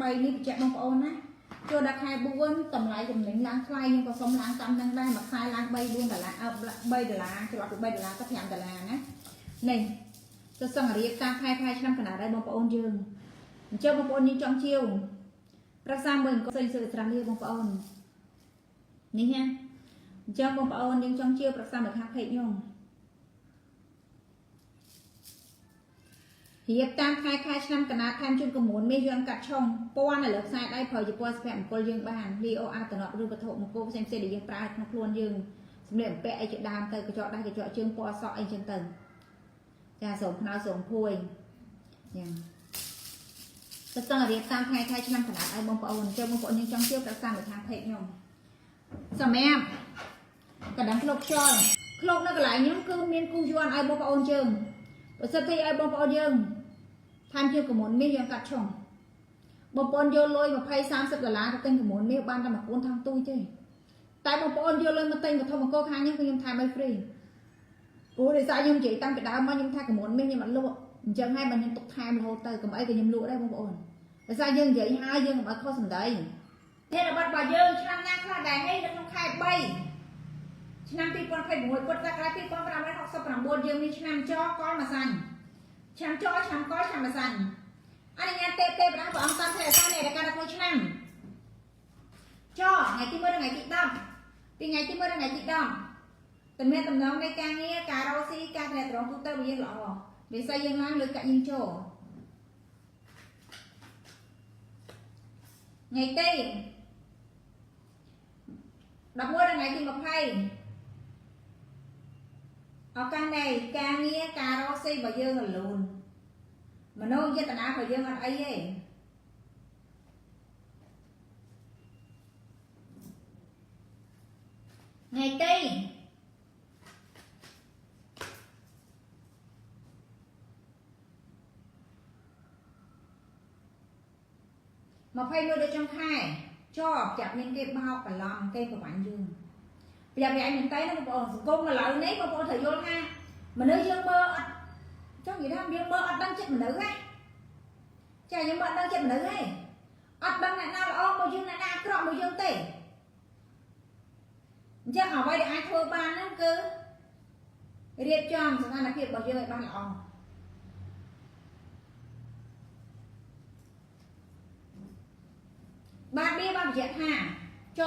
3នេះបញ្ជាក់បងប្អូនណាចូលដល់ខែ4តម្លៃចំណេញឡើងថ្លៃខ្ញុំក៏សុំឡើងតាមនឹងដែរមួយខែឡើង3 4ដុល្លារអើ3ដុល្លារច្រឡំពី3ដុល្លារទៅ5ដុល្លារណានេះទៅសង្រៀបតាមខែខែឆ្នាំកណ្ដាលដែរបងប្អូនយើងអញ្ចឹងបងប្អូនយើងចង់ជាវប្រសាមួយអង្គផ្សេងសើស្រាលបងប្អូននេះណាអញ្ចឹងបងប្អូនយើងចង់ជាវប្រសាមួយខាងពេកខ្ញុំរៀបតាមខែខែឆ្នាំកណាថែមជូនកមួនមាសយន្តកាត់ឆុងពណ៌នៅលើខ្សែដៃប្រើជាពណ៌សុភមង្គលយើងបានលីអូអាតំណប់ឬវត្ថុមង្គលផ្សេងផ្សេងដែលយើងប្រើក្នុងខ្លួនយើងសម្លៀកបំពាក់អីជាដើមទៅកញ្ចក់ដៃកញ្ចក់ជើងពណ៌សក់អីចឹងទៅចាសូមខ្នើសូមភួយយ៉ាងទៅសង្ឃរៀបតាមខែខែឆ្នាំកណាឲ្យបងប្អូនចុះបងប្អូនយើងចង់ជឿប្រសានៅខាងពេកខ្ញុំសម្រាប់កណ្ដឹងក្លុកខ្យល់ក្លុកនៅកន្លែងខ្ញុំគឺមានគូយន្តឲ្យបងប្អូនយើងប្រសិទ្ធិឲ្យបងប្អូនយើងថែមជាកមុនមាសយើងកាត់ឆុងបងប្អូនយកលុយ20 30ដុល្លារទៅទិញកមុនមាសបានតែមួយកូនថងទូចទេតែបងប្អូនយកលុយមកទិញវត្ថុមង្គលខាងខ្ញុំគឺខ្ញុំថែមឲ្យ free ព្រោះដោយសារខ្ញុំនិយាយតាំងពីដើមមកខ្ញុំថាកមុនមាសខ្ញុំអត់លក់អញ្ចឹងហើយបើខ្ញុំទុកថែមរហូតទៅកុំអីក៏ខ្ញុំលក់ដែរបងប្អូនដោយសារយើងនិយាយហើយយើងកុំឲ្យខុសសម្ដីធានបတ်របស់យើងឆ្នាំណាខ្លះដែរហេនៅក្នុងខែ3ឆ្នាំ2026ពុទ្ធសករាជ2569យើងមានឆ្នាំចកលម្សាញ់ឆ្នាំចឆ្នាំកលឆ្នាំម្សាញ់អនុញ្ញាតទេពទេពតាព្រះអង្គតាមព្រះអសានៃរកាក្នុងឆ្នាំចថ្ងៃទី1ដល់ថ្ងៃទី10ពីថ្ងៃទី1ដល់ថ្ងៃទី10តែមានតំណងនៃការងារការរកស៊ីការតំណងទូទៅវាយើងល្អវិស័យយើងឡើងលើកាក់យើងចូលថ្ងៃទី11ដល់ថ្ងៃទី20ឱកាសនៃការងារការរកស៊ីរបស់យើងរលូនមនោចេតនារបស់យើងអត់អីទេថ្ងៃទី21ដល់ចុងខែជាប់ចាប់មានគេបោកបន្លំគេប្រវាញ់យើងប្រយ័ត្នប្រយែងមែនតើណាបងប្អូនសង្គមឥឡូវនេះបងប្អូនត្រូវយល់ថាមនុស្សយើងមើលអត់ចង់និយាយថាយើងមើលអត់ដឹងចិត្តមនុស្សហ៎ចាយើងមើលអត់ដឹងចិត្តមនុស្សទេអត់ដឹងអ្នកណាល្អមកយើងអ្នកណាអាក្រក់មកយើងទេអញ្ចឹងអ្វីដែលអាចធ្វើបានហ្នឹងគឺរៀបចំស្ថានភាពរបស់យើងឲ្យបានល្អបាទនេះបានបញ្ជាក់ថាច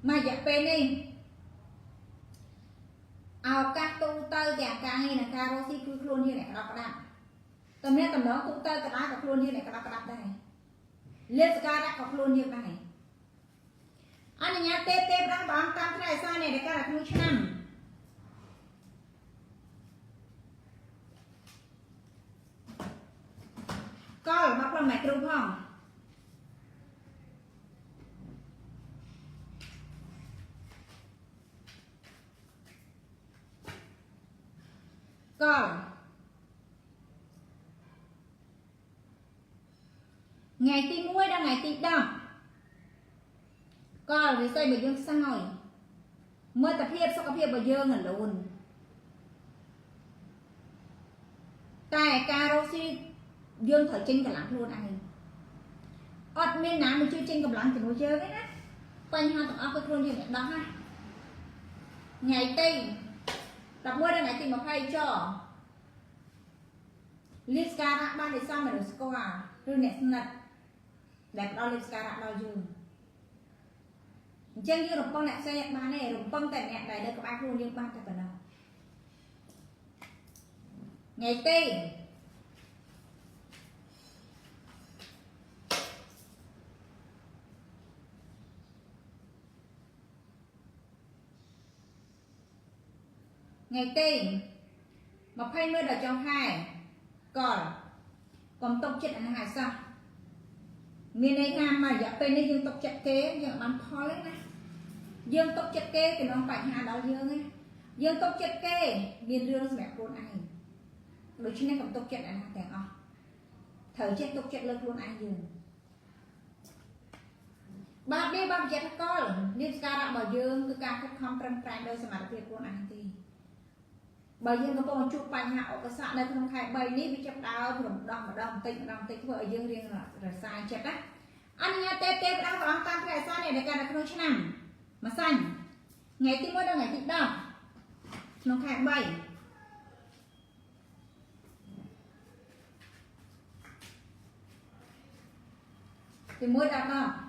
មករយៈពេលនេះឱកាសទូទៅទាំងការងារនិងការរកស៊ីគឺខ្លួនយើងអ្នកក្តាប់ក្តាប់តែមានតំណងទូទៅក្តារក៏ខ្លួនយើងអ្នកក្តាប់ក្តាប់ដែរលៀបសការៈក៏ខ្លួនយើងដែរអនុញ្ញាតទេពទេពរងព្រះអង្គតាមថ្ងៃអសានៃរកាក្នុងឆ្នាំកលមកផ្លម៉ែគ្រូផងកលថ្ងៃទី1ដល់ថ្ងៃទី10កលវិស័យរបស់យើងខ្សោយមិត្តភាពសុខភាពរបស់យើងរលូនតែការរកស៊ីយើងត្រូវចេញកម្លាំងខ្លួនឯងអត់មានណាមកជួយចេញកម្លាំងជំនួសយើងទេណាបញ្ហាទាំងអស់គឺខ្លួនយើងអ្នកដោះណាថ្ងៃទី11ដល់ថ្ងៃទី20ចលៀបស្ការៈបានដោយសារមនុស្សស្គាល់ឬអ្នកស្និទ្ធដែលផ្ដល់លៀបស្ការៈដល់យើងអញ្ចឹងយើងរំពឹងអ្នកផ្សេងអត់បានទេរំពឹងតែអ្នកដែលនៅក្បែរខ្លួនយើងបានតែប៉ុណ្ណោះថ្ងៃទីថ្ងៃទី21ដល់ចុងខែកលកុំទុកចិត្តអានោះឲ្យសោះមានន័យថាមួយរយៈពេលនេះយើងទុកចិត្តគេយើងបានផលទេណាយើងទុកចិត្តគេគេនាំបញ្ហាដល់យើងណាយើងទុកចិត្តគេមានរឿងសម្រាប់ខ្លួនឯងដូច្នេះកុំទុកចិត្តអានោះទាំងអស់ត្រូវចេះទុកចិត្តលើខ្លួនឯងយើងបាទនេះបានបញ្ជាក់ថាកលនេះសការៈរបស់យើងគឺការខិតខំប្រឹងប្រែងដោយសមត្ថភាពខ្លួនឯងទេ បើយើងកំពុងជួបបញ្ហាឧបសគ្គនៅក្នុងខែ3នេះវាចាប់ដើមរំដោះម្ដងបន្តិចម្ដងបន្តិចធ្វើឲ្យយើងរៀងរសាយចិត្តណាអនុញ្ញាតទេពទេវតាព្រះអង្គតាមព្រះអសានេះដែលកើតនៅក្នុងឆ្នាំម្សាញ់ថ្ងៃទី1ដល់ថ្ងៃទី10ក្នុងខែ3ទី1ដល់10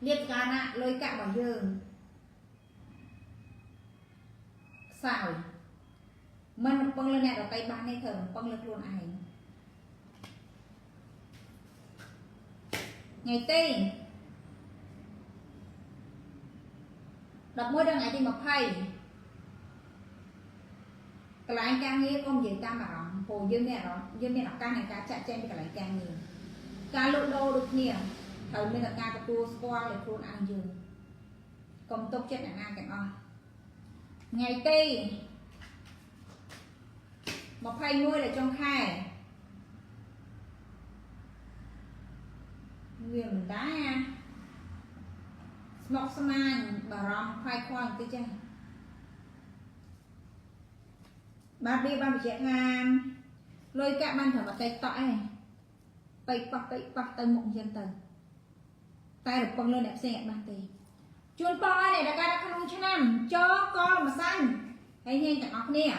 លៀបកាណៈលុយកាក់របស់យើងខ្សោយមិនរំពឹងលើអ្នកដទៃបានទេត្រូវរំពឹងលើខ្លួនឯងថ្ងៃទី11ដល់ថ្ងៃទី20កន្លែងការងារកុំនិយាយតាមអារម្មណ៍ព្រោះយើងមានអារម្មណ៍យើងមានឱកាសនៃការចាក់ចែងពីកន្លែងការងារការលក់ដូរដូចគ្នាត្រូវមានការទទួលស្គាល់លើខ្លួនឯងយើងកុំទុកចិត្តអ្នកណាទាំងអស់ថ្ងៃទី21ដល់ចុងខែវាមិនដែរស្មុគស្មាញបារម្ភខ្វាយខ្វល់បន្តិចចេះបាទវាបានបញ្ជាក់ថាលុយកាក់បានត្រឹមតែតក់ឯងពេកប៉ោះពេកប៉ោះទៅមុខអញ្ចឹងទៅតែរំពឹងលើអ្នកផ្សេងអត់បានទេជូនពរឲ្យអ្នកដែលកើតក្នុងឆ្នាំចកលម្សាញ់ហើយហេងទាំងអស់គ្នា។